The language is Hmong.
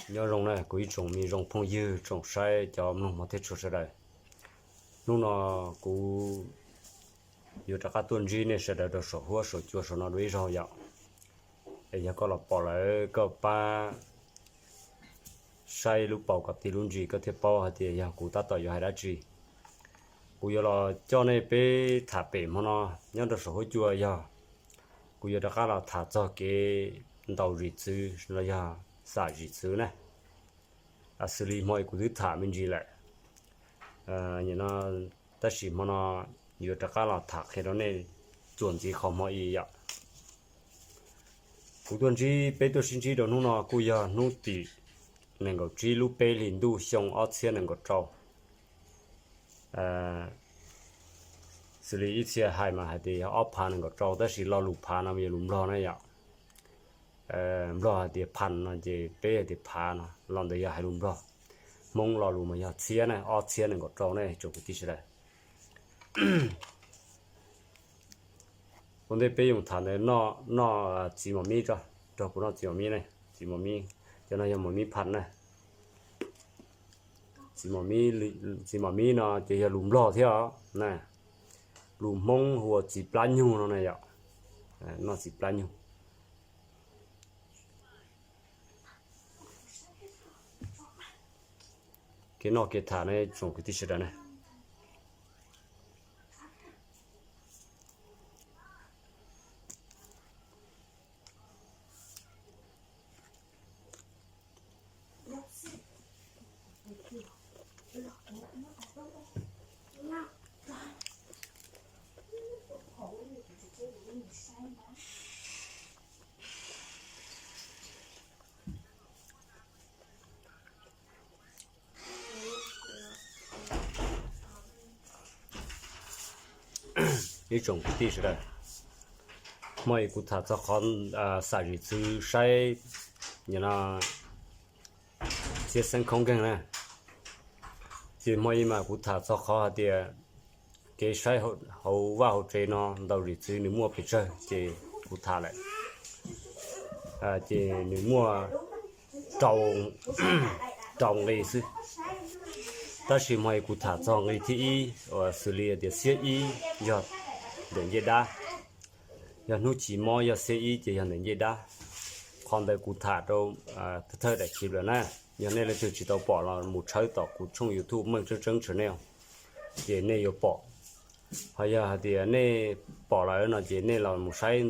Nyob zoo na kuv ib tsoom me zoo phooj ywg tsoom saib cov mloog hmov thiab tshua sawv daws. Hnub no kuv yuav rov qab tuaj ntsib nej sawv daws rau saum huab saum cua saum no dua ib zaug yom. Es yog koj los pom lawm koj pab saib lub paus kom tib lub ntsis koj thiaj paub hais tias yog kuv tab tom yuav hais dab tsi. Kuv yuav los coj nej peb tham pem hmo no nyob rau saum huab cua yog kuv yuav rov qab los tham txog kev ntaus zim txwv los yog xam zim txwv na. Xws li hmo kuv twb tham me ntsis lawm, tab sis hmo no yuav rov qab los tham qhia rau nej txuas ntxiv qhov hmo i yom. Kuv tuaj ntsib peb tuaj sib ntsib rau hnub no kuj yog hnub tim nees nkaum tsib lub peb hlis ntuj xyoo ob txhiab nees nkaum rau. Xws li ib txhia hais mas hais tias yog ob phav nees nkaum rau tab sis lo lus phav no yog lus Nplog na yom. Nplog hais tias phas no ces peb hais tias phav no, lo ntawd yog hais lus Nplog. Hmoob lo lus mas yog txhiab na, ob txhiab nees nkaum rau ne tsoom kwv tij sawv daws. Ua ntej peb yuav tham ntawd noj txiv mos mib tso, nrog kuv noj txiv mos mib ne, txiv mos mib, cov no yog mos mib phas na. Txiv mos mib no ces yog lus Nplog thiab os na. Lus Hmoob hu ua txiv plab nyug no na yom. Noj txiv plab nyug. Kev noj kev tham ne tsoom kwv tij sawv daws na. Ib tsoom kwv tij sawv daws, hmo i kuv tham txog qhov xam zim txwv saib txiaj xeeb khaub nkeeg na. Ces hmo i mas kuv tham txog qhov hais tias kev saib hauv vaj hauv tsev no ntaus zim txwv nws muaj pes tsawg ces kuv tham lawm. Ces nws muaj rau nqi xwb. Tab sis hmo i kuv tham txog nqi thib ib uas xws li tias xiab ib yog ntawm ncej dab. Yog hnub chiv mob yog xiab ib ces yog ntawm ncej dab. Qhov ntawd kuv tham rau thawj daim clip lawm na. Yog nej leej twg tsis tau pom los mus tshawb tom kuv tshooj YouTube Meej Tseeb Tseeb Channel, ces nej yuav pom. Ho yog hais tias nej pom lawm no ces nej los mus saib